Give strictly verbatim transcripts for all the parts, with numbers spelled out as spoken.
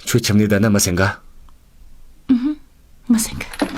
ཁྱོད་ཁྱིམ་ནས་བསྡད་ན་མི་སེམས་དགའ། ཨུ་ཧུ། མི་སེམས་དགའ།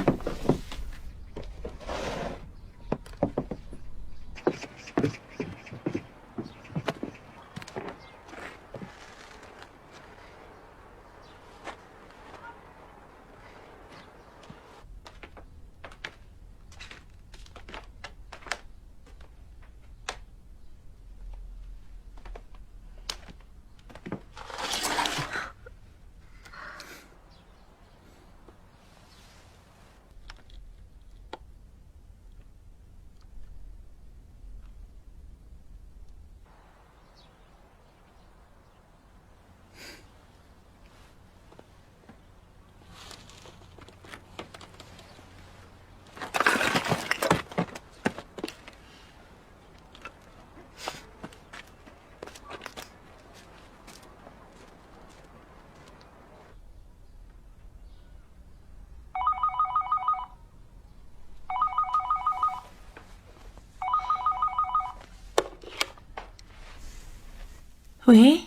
ཝེ།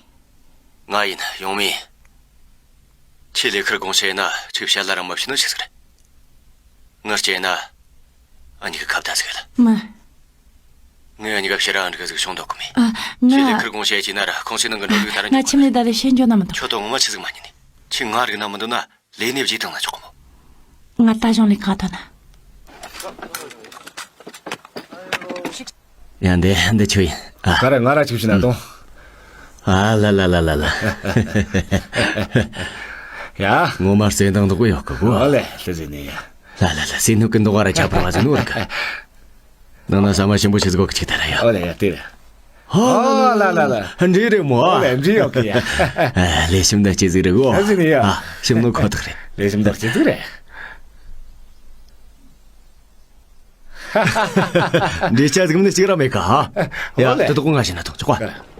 ང་ཡིན། ཡོང་མིན། ཁྱེད་ལས་ཁུར་དགོངས་བྱས་ན་ཁྱེད་བཤད་ལ་རང་མ་བྱིན་ནོ་ཆི་ཟིག་རེད། ངར་སྐྱེས་ན། ཨ་ནི་གི་ཁ་བརྡ་ཟིག་ལ། མི། ངས་ཨ་ནི་ག་བཤད་ར་ཨ་ནི་ག་ཟིག་བྱུང་འདུག་གི་མེད། ཨ། ང་། ཁྱེད་ལས་ཁུར་དགོངས་བྱས་ཀྱི་ན་ར་ཁོང་ཚོས་ནང་གི་འགྲོ་ལུགས་ད་ར་ང་ཁྱིམ་ནས་ད་ལས་བཤད་འཇོག་ན་མི་འདུག་ཁྱོད་དང་ངོ་མ་ཆི་ཟིག་མ་ཉན་ནི། ཁྱེད་ང་རིག་ན་མི་འདུག་ན། ལས་ནས་བརྗེད་བཏང་ན་ཆོག་གི་མོ། ང་ད་གཞུང་ལས་ཁ་ཐོན་ན། ཡ་འདི་འདི་ཆོ་ཡིན། ཨ། ག་རེ་ང་ར་ཅིག་བྱིན་ན་དང་། ཨ་ལ་ལ་ལ་ལ་ལ། ཡ། ངོ་མ་བརྩེ་འདང་འདུག་གི་ཡོད་གི་གོ། ཨོ་ལེ་ལྷ་ཟིན་ནི་ཡ། ལ་ལ་ལ་སེ་ནུ་ཀི་འདུག་ག་ར་ཆ་པོ་བ་ཟིན་ནོ་ར་ག། ནང་ན་ཟ་མ་ཞིམ་པོ་ཞིག་གོ་གི་ཆིག་ད་ར་ཡ། ཨོ་ལེ་ཡ་དེ་རེད། ཨོ་ལ་ལ་ལ། འདྲེ་རེད་མོ། ཨོ་ལེ་འདྲེ་ཡོད་གི་ཡ། ཨ། ལས་ཞིམ་ད་ཅི་ཟིག་རེད་གོ། ཨ་ཟིན་ནི་ཡ། ཨ། ཞིམ་ནོ་ཁོ་ཐག་རེད། ལས་ཞིམ་ད་ཅི་ཟིག་རེད། འདྲེ་ཆ་ཟིག་མིན་ནི་གཅིག་ར་མེད་ག་ཧ། ཡ། ཨོ་ལེ། དེ་དག་ང་བྱིན་ན་ཐོག་ཆོག་ག།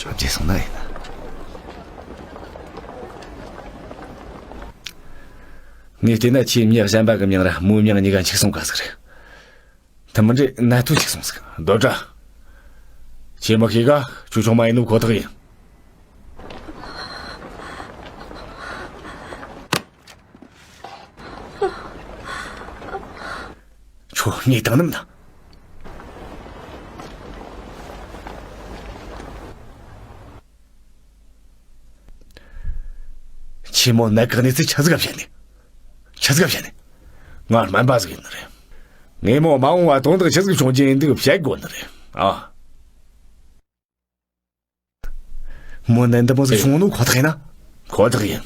ཁྱོད་བྲེལ་སོང་ན་ཡིན་ན། ངས་བལྟས་ན་ཁྱེད་མྱི་གཞན་པ་གི་མྱིང་ར་མོའི་མྱིང་གཉིས་ཀ་འཆུག་སོང་ག་ཟིག་རེད། དེ་མི་འདྲ་ནད་དུག་འཆུག་སོང་ཟིག་སྡོད་དྲ། ཁྱེད་མི་ཤེས་ག་ཁྱོད་ཆུང་མ་ཡིན་ནོ་ཁོ་ཐག་ཡིན། ཁྱོད་ངས་བཏང་ནམ་ན། ཁྱེད་མོ་ནད་གི་གནས་ཚུལ་ཆི་ཟིག་བཤད་ནི། ཆི་ཟིག་བཤད་ནི། ང་སྨན་པ་ཟིག་ཡིན་ནི་རེད། ངས་མོ་མ་འོངས་པ་དོན་དག་ཆི་ཟིག་བྱུང་རྒྱུ་ཡིན་འདུག་བཤད་དགོས་ནི་རེད་ཨ། མོ་ནད་འདི་མོ་ཟིག་བྱུང་ནོ་ཁོ་ཐག་ཡིན་ན། ཁོ་ཐག་ཡིན།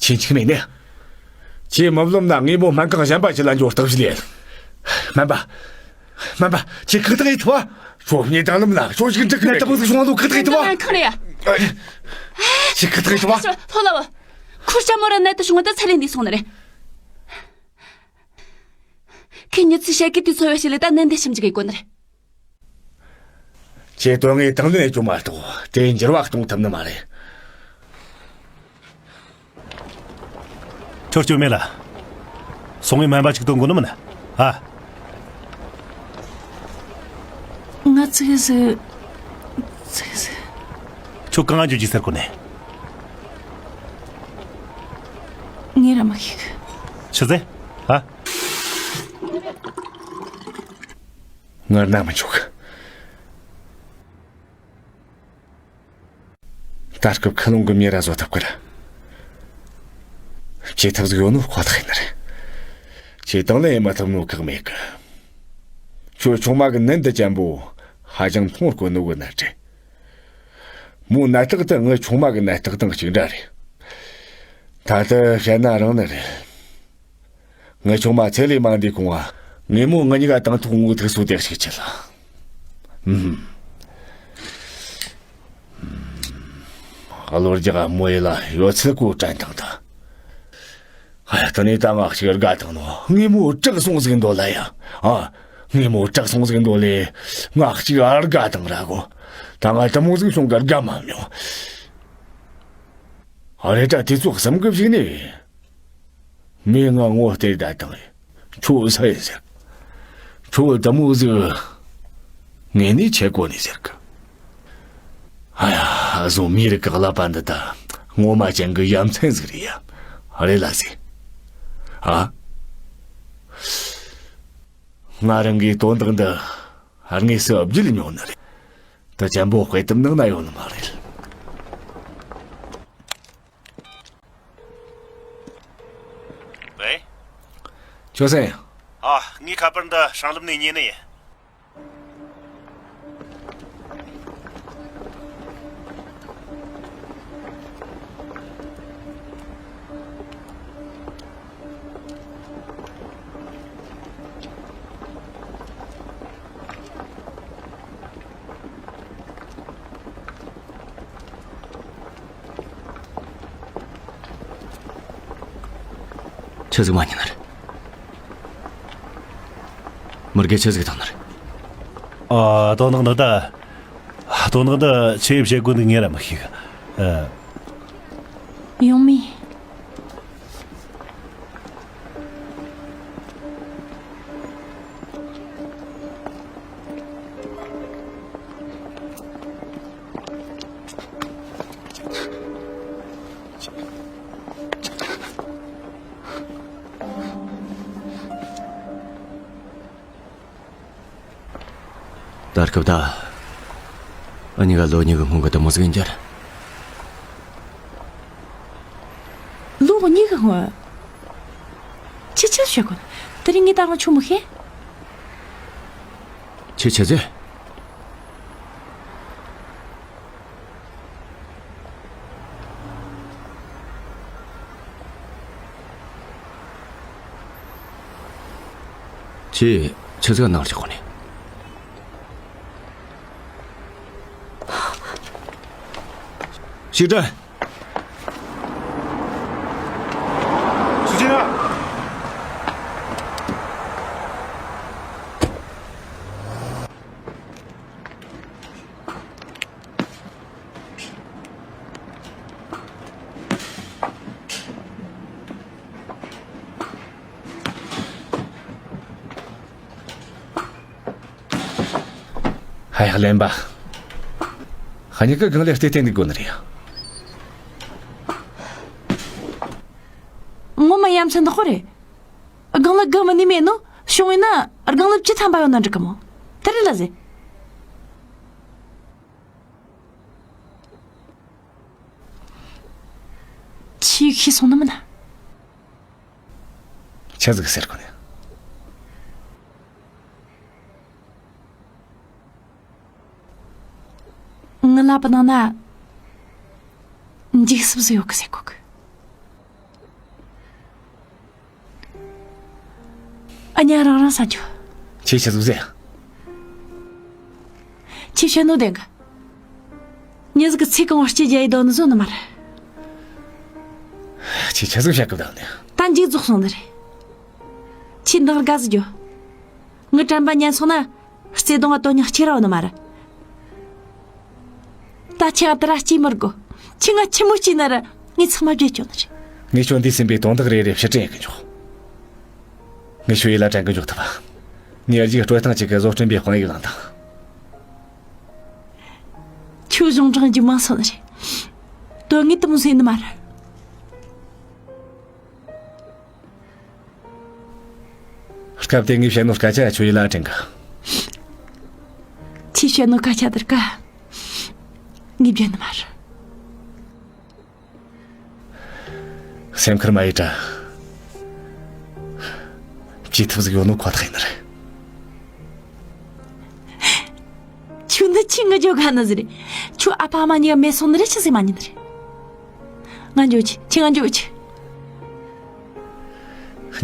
ཁྱེད་འཆུག་མེད་ནི། ཁྱེད་མི་བློམ་ན་ངས་མོ་སྨན་ཁང་གཞན་པ་ཞིག་ལ་འགྱོ་སྟབས་ཞིག་ལས། སྨན་པ། སྨན་པ། ཁྱེད་ཁག་ཐག་ཡིན་ཐུབ་བ། ཁྱོད་ངས་དང་ལམ་ལ་ཁྱོད་ཞིག་འགྲིག་གི་མེད། ལྟ་བུ་ཟིག་བྱུང་ནོ་ཁག་ཐག་ཡིན་ཐུབ་བ། ཁང་རེད། ཁྱེད་ཁག་ཐག་ཡིན་ཐུབ་བ། ལྷོ་ལ་བ། ཁུར་ཤ་མོ་ར་ནད་དུ་བྱུང་བ་ད་ཚ་ལེན་འདི་སོང་ནི་རེད། ཁྱེད་ཉི་ཚེ་ཞལ་གི་དུས་ཚོད་བ་ཞིག་ལས་ད་ནན་ཏན་ཞིམ་གྱི་གི་དགོས་ནི་རེད། ཁྱེད་དོན་ངས་དང་ལེན་བྱུང་མ་གཏོགས་དེ་འགྱུར་བ་གཏོང་ཐུབ་ནི་མ་རེད། ཁྱོད་སྐྱོན་མེད་ལ། སོང་ངས་སྨན་པ་ཅིག་དོན་དགོས་ནི་མིན། ཨ། ང་ཙི་གི་ཟིག་ཙི་གི་ཟིག་ཁྱོད་གང་ང་འཇུ་ཅི་ཟེར་གོ་ནས། ངས་ར་མ་ཤེས་གི་ཆི་ཟེར། ཨ། ངར་ན་མི་འཇུག་ད་སྐབས་ཁ་ལོང་གི་མྱི་ར་བཟོ་ཐུབ་ཀི་ར། བྱེད་ཐབས་ཟིག་ཡོད་ནོ་ཁོ་ཐག་ཡིན་ནི་རེད། ཁྱེད་དང་ལེན་མ་ཐུབ་ནོ་ཁག་མེད་གི་ཁྱོད་ཆུང་མ་གི་ནད་འདི་ཅན་པོ་ཧ་ཅང་མཐོང་དཀོན་ནོ་གི་ནད་རེད། མོའི་ནད་རྟགས་དེ་ངའི་ཆུང་མ་གི་ནད་རྟགས་དང་གཅིག་འདྲ་རེད། ད་ལྟ་བཤད་ན་རང་ནི་རེད། ངའི་ཆུང་མ་ཚེ་ལས་མ་འདས་གོང་ང་ངས་མོ་ང་གཉིས་ཀ་དང་ཐོག་ངོ་ཐུག་སོ་དེ་ཞིག་བྱེད་ལ། ཨུམ། ཨ་ལོ་རྒྱག་མོ་ཡི་ལ་ཡོད་ཚད་གོ་དྲན་དང་ད། ཨ་ཡ། ད་ནི་ད་ང་གཅིག་དགའ་དང་ནོ། ངས་མོ་དྲག་སོང་ཟིག་འདོད་ལ་ཡ། ཨ། ངས་མོ་དྲག་སོང་ཟིག་འདོད་ལེ། ང་གཅིག་ཨར་དགའ་དང་ར་གོ། ད་ང་དེ་མོ་ཟིག་སོང་གར་དགའ་མ་མྱོང་། ཨ་རེ། ད་དེ་ཚོ་བསམ་གི་བཞིག་ནས། མོས་ང་ངོ་སྟེར་ད་དང་། ཁྱོད་ས་ཡིན་ཟེར། ཁྱོད་དེ་མོ་ཟིག་ངས་ནི་ཆེ་གོ་ནི་ཟེར་གི། ཨ་ཡ། བཟོ་མི་རིགས་ཀྱི་ཀླད་པ་འདི་ད་ངོ་མ་ཅན་གྱི་ཡ་མཚན་ཟིག་རེད་ཡ། རེད་ལ་ཟེ། ཨ། ང་རང་གིས་དོན་དག་འདི་དངོས་སུ་བརྗོད་མྱོང་ནི་རེད། ད་ཅན་པོ་དཔེ་དེབ་ནང་ན་ཡོད་ནི་མ་རེད། ཝེ། ཆོས་སེང་། ཨ། ངས་ཁ་པར་འདི་སྲང་ལམ་ནས་ཉོས་ནི་ཡིན། ཆི་ཟིག་མ་ཉན་ནི་རེད། མི་དགེ་ཆི་ཟིག་བཏང་ནི་རེད། ཨ། དོན་དག་འདི་ད། དོན་དག་འདི་ཆི་ཡིས་བཤད་དགོས་འདུག་ངས་ར་མི་ཤེས་གི། ཨ། ཡོང་མི། ད་སྐབས་ད། ཨ་ནི་ག་ལོ་གཉིས་ཀྱི་སྔོན་གྱི་དེ་མོ་ཟིག་ཡིན་རྒྱུ་རེད། ལོ་གཉིས་ཀྱི་སྔོན། ཁྱོས་ཆི་བཤད་གོ་ནི། དེ་རིང་ངས་ད་རུང་ཆོ་མི་ཤེས། ཁྱོས་ཆི་ཟེར། ཁྱོས་ཆི་ཟིག་གནང་རྒྱུ་གོ་ནི། ཞིག་དྲན། ཞིག་དྲན། ཧ་ཡག་ལན་པ། ཧ་ཉི་ཀི་གང་ལས་བལྟས་ཏེ་འདུག་དགོས་ནི་རེད། ངོ་མ་ཡ་མཚན་དག་པོ་རེད། སྒང་ལ་དགའ་མི་ནི་མེད་ནོ། བྱུང་ཡིན་ན་སྒང་ལ་བཅུ་ཐམ་པ་ཡོད་ན་འགྲིག་གི་མོ། དེ་རེད་ལ་ཟེ། ཁྱོས་ཤེས་སོང་ནི་མིན་ན། ཆི་ཟིག་ཟེར་གོ་ནི། ངའི་ལག་པའི་ནང་ན་འགྱིག་སྲུབས་ཟིག་ཡོད་གི་ཟེར་གོ་གི། ཨ་ཉ་རང་རང་ས་འཇོག་ཁྱོས་ཆི་ཟིག་ཟེར། ཁྱོས་བཤད་ནོ་བདེན་གི། མྱི་ཟིག་གི་ཚེ་གང་བོ་སྐྱིད་རྒྱུ་ཡེ་འདོད་ནི་བཟོ་ནི་མ་རེད། ཁྱོས་ཆི་ཟིག་བཤད་གི་བསྡད་ནི། ད་འགྱིག་རྫོགས་སོང་ནི་རེད། ཁྱོས་འདང་དགའ་ཟིག་རྒྱོབ། ངའི་དྲན་པ་ཉན་སོང་ན། བརྩེ་དུང་བ་དོན་སྙིང་གཅིག་ར་ཡོད་ནི་མ་རེད། ད་ཁྱོས་ང་དེ་ར་སྐྱེལ་མི་དགོས། ཁྱོས་ང་ཆི་མོ་སྐྱེལ་ན་ར་ངས་ཚང་མ་བརྗེད་ཆོག་ནི་རེད། ངས་ཁྱོད་འདས་ཟིན་པའི་དོན་དག་རེ་རེ་ཕྱིར་དྲན་ཡེ་གི་འཇུག་ངས་ཁྱོད་ཡིད་ལ་དྲན་གི་འཇུག་ཐུབ། ངས་རྒྱུགས་སྤྲོད་སྟངས་གཅིག་གི་བཟོ་སྐྲུན་པའི་དཔང་ཡིག་བླངས་དང་། ཁྱོད་གཞུང་དྲང་རྒྱུ་མང་སོང་ནི་རེད། དོན་དངོས་དེ་མོ་ཟིག་ནི་མ་རེད། སྐབས་དེ་ངས་བཤད་ནོ་སྐད་ཆ་ཁྱོད་ཡིད་ལ་དྲན་གི། ཁྱོས་བཤད་ནོ་སྐད་ཆ་དེར་ཀ་ངས་བརྗེད་ནི་མ་རེད། སེམས་ཁུར་མ་ཡེ་དྲ། བྱེད་ཐབས་ཟིག་ཡོད་ནོ་ཁོ་ཐག་ཡིན་ནི་རེད། ང་འགྱོ་ག་ན་ཟེར། ཁྱོད་ཨ་ཕ་ཨ་མ་གཉིས་ཀ་མེད་སོང་ནི་རེད། ཆི་ཟེར་མ་ཉན་ནི་རེད། ང་འགྱོ་ཆི་ཆི་ང་འགྱོ་ཆི།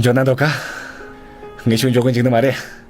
འགྱོ་ན་འདོད་ག་ངས་ཁྱོད་འགྱོ་གི་འཇུག་ནི་མ་རེད།